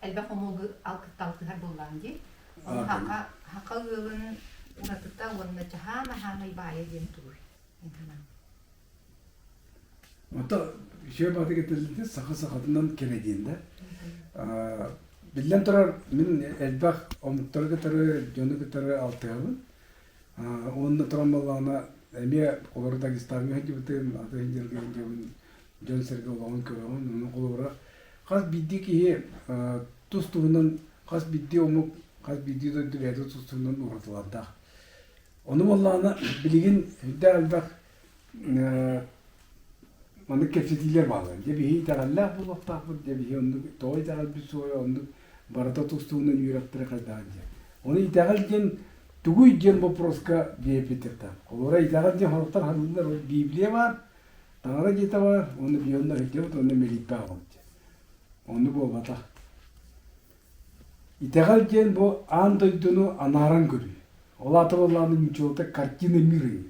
Элбэх омугу кытта алтыһар буоллаҕын дии. Ону хака хака ыалын уратыта уонна чаһаан-аһаамай баайа диэн тугуй? Ото үчүгэй баҕатык этиллибит саха сахатынан кэрэ диэн да. Биллэн турар, мин элбэх омуктары кытары, дьону кытары алтыһабын. Уонна туран буоллаҕына, эмиэ олору Дагестаҥҥа сылдьыбытым, атын дьылга сылдьабын, дьон-сэргэ олоҕун көрөҕүн. Онон холобура, хас биирдии киһи тус-туһунан, хас биирдии омук, хас биирдии дойду бэйэтэ тус-туһунан уратылардаах. Ону буоллаҕына, билигин сүрдээх элбэх маннык кэпсэтиилэр бааллар. Дьэ биһи итэҕэллээх буолуохтаахпыт, дьэ биһи оннук тоҕо итэҕэлбит суоҕай, оннук барыта тус-туһунан үөрэхтэрэ хайдаҕый диэн. Ону итэҕэл диэн тугуй диэн боппуруоска биэрбиттээх. Холобура итэҕэл диэн сорохтор саныыллар, ол Библия баар, Таҥара дьиэтэ баар, уонна биһи онно сылдьабыт уонна мэлииппэ аҕалбыт диэн. Оннук буолбатах. Итэҕэл диэн бу аан дойдуну анааран көрүү. Ол аата буоллаҕына ничего картина мира.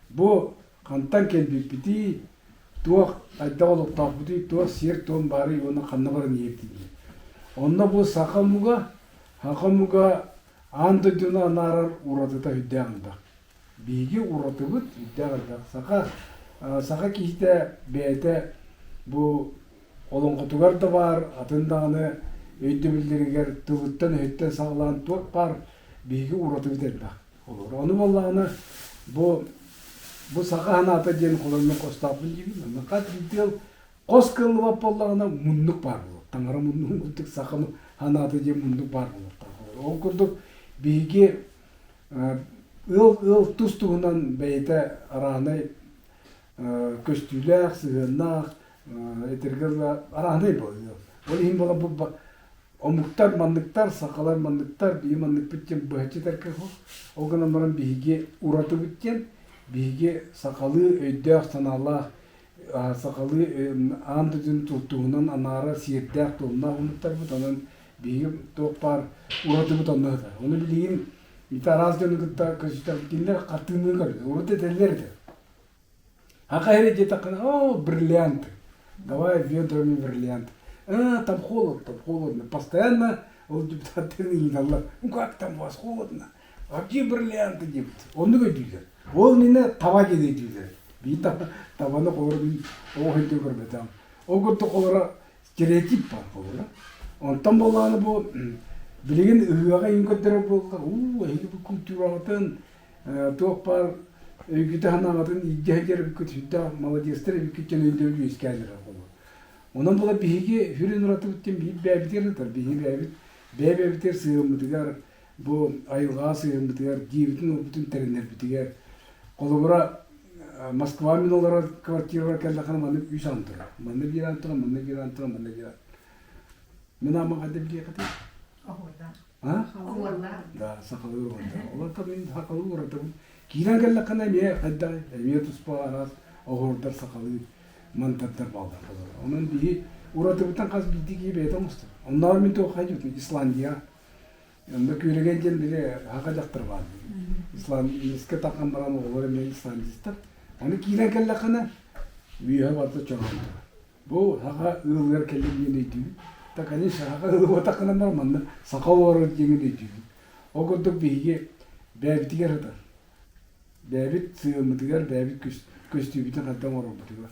Бу хантан кэлбиппитий, туох хайдах олохтоохпутуй, туох сиэр-туом баарый уонна ханна баран иһэбитий диэн. Онно бу саха омуга, саха омуга аан дойдуну анаарар уратыта сүрдээх элбэх. Биһиги уратыбыт сүрдээх элбэх. Саха саха киһитэ бэйэтэ бу олоҥхотугар да баар, атын даҕаны өйдөбүллэригэр тылыттан-өһүттэн саҕалаан туох баар биһиги уратыбыт элбэх. Олор. Ону буоллаҕына бу бу саха санаата диэн холонньук хостоохпун диибин. Онно хас биирдии ыал хос кыллыбат буоллаҕына муннук баар буолар. Таҥара муннугун курдук саха санаата диэн муннук баар буолуохтаах. Ол курдук биһиги ыал ыал тус-туһунан бэйэтэ араанай көстүүлээх, сыһыаннаах, этэргэ дылы араанай буолар. Ол иһин буолан бу омуктар манныктар, сахалар манныктар, биһи манныкпыт диэн быһаччы этэргэ Ол гынан баран биһиги уратыбыт диэн, биһиги сахалыы өйдөөх-санаалаах, сахалыы аан дойдуну туһунан анаара сиэрдээх-туомнаах омуктарбыт, онон биһиги туох баар уратыбыт онно сытар. Ону билигин ити араас дьону кытта көрсүтэр кинилэр хартыынаны көрдө. Урут этэллэр этэ. Аха эрэ диэтэххинэ, о, бриллианты. Давай ведрами бриллианты. А, там холодно, там холодно. Постоянно ол депутаттар ыйыталлар. Ну как там у вас холодно? А где бриллианты диэбит. Оннук өйдүүллэр. Ол иннинэ таба диэн өйдүүллэр. Биир табаны холоро мин оҕо сылдьан көрбөтөҕүм. Ол курдук холоро стереотип баар холоро. Онтон буоллаҕына бу билигин ыһыаҕа иһин көрдөрөр буолла, уу эһиги бу культураҕытын туох баар өйгүтэ-санааҕытын илдьэ сылдьар эбиккит сүрдээх маладьыастар эбиккит диэн өйдөбүл үөскээн эрэр буолуо. Онон була биһиги сүрүн уратыбыт диэн биир бэйэбитигэр сытар. Биһиги бэйэбит бэйэ-бэйэбитигэр сыһыаммытыгар, бу айылҕаҕа сыһыаммытыгар, дьиэбитин-уоппутун тэринэрбитигэр. Холобура, Москва мин олорор квартирабар кэллэххинэ маннык үс аан турар. Манна биир аан турар, манна биир аан турар, манна биир аан. Мин ааммын хайда билиэххитий? Оһуордаах. А? Оһуордаах. Да, сахалыы оһуордаах. Олортон мин сахалыы уратыбын. Киирэн кэллэххинэ эмиэ хайдах эмиэ туспа араас оһуордар сахалыы мантардар бааллар буолар. Онон биһи уратыбыттан хас биирдии киһи бэйэтэ оҥостор. Оннооҕор мин туох хайдыбытым Исландия. Онно Күөрэгэй диэн били саха дьахтар баар. Исландийска тахан баран оҕолор эмиэ исландистар. Аны киирэн кэллэххинэ үөһэ барыта чороон турар. Бу саха ыалыгар кэллим диэн өйдүүбүн. Да, конечно, саха ыалы буотаххынан баран манна саха олорор диэҥин өйдүүбүн. Ол курдук биһиги бэйэбитигэр сытар. Бэйэбит сыһыаммытыгар, бэйэбит көстүүбүтүн хайдах оҥорорбутугар.